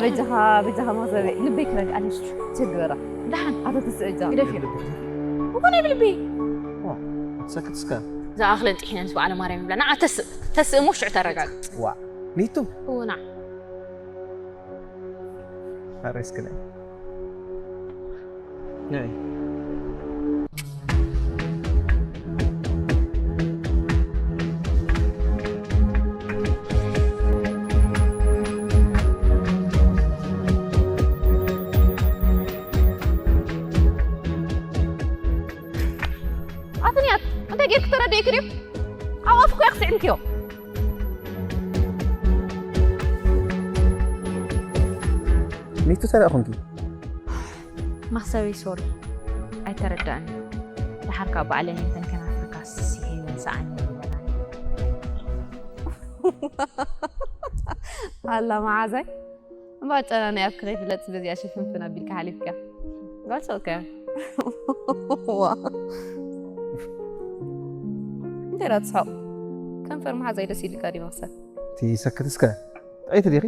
በጃኻ በጃኻ መኽዘበይ ልበይ ክረግኣኒ ሽግበራ። ደሓን ኣቶ ተስእ እጃ ግደፍ እዩ። እኮ ናይ ብልቢ። ሰክት እስከ ዝኣኽለን ጥሒነን ዝበዓለ ማርያም ይብላ። ንዓ ተስእ ተስእ እሞ ሽዑ ተረጋግጽ። ዋ ኒቱ እውና ኣሬስክለ ናይ ኣትንያት እንታይ ጌርክ ተረዲእክ ድዩ? ኣብ ኣፍኮ ክስዕምክዮ። ኒቱ ተረእኹምኪ መኽሰበይ ሶሪ ኣይተረዳእን። ደሓር ካብ ባዕለን እንተን ከናፍርካ ስሒበን ሰኣን ይብለና። ኣላ መዓዛይ እምባ ጨና ናይ ኣብ ክኸይ ፍለጥ በዚኣ ሽፍንፍን ኣቢልካ ሓሊፍካ። That's okay. ዋ እንታይ ዳ ትስሐቕ? ከንፈር መሓዛይ ደስ ኢልካ ድዩ መኽሰብ? እቲ ሰክት እስከ ጥዕይቲ ዲኺ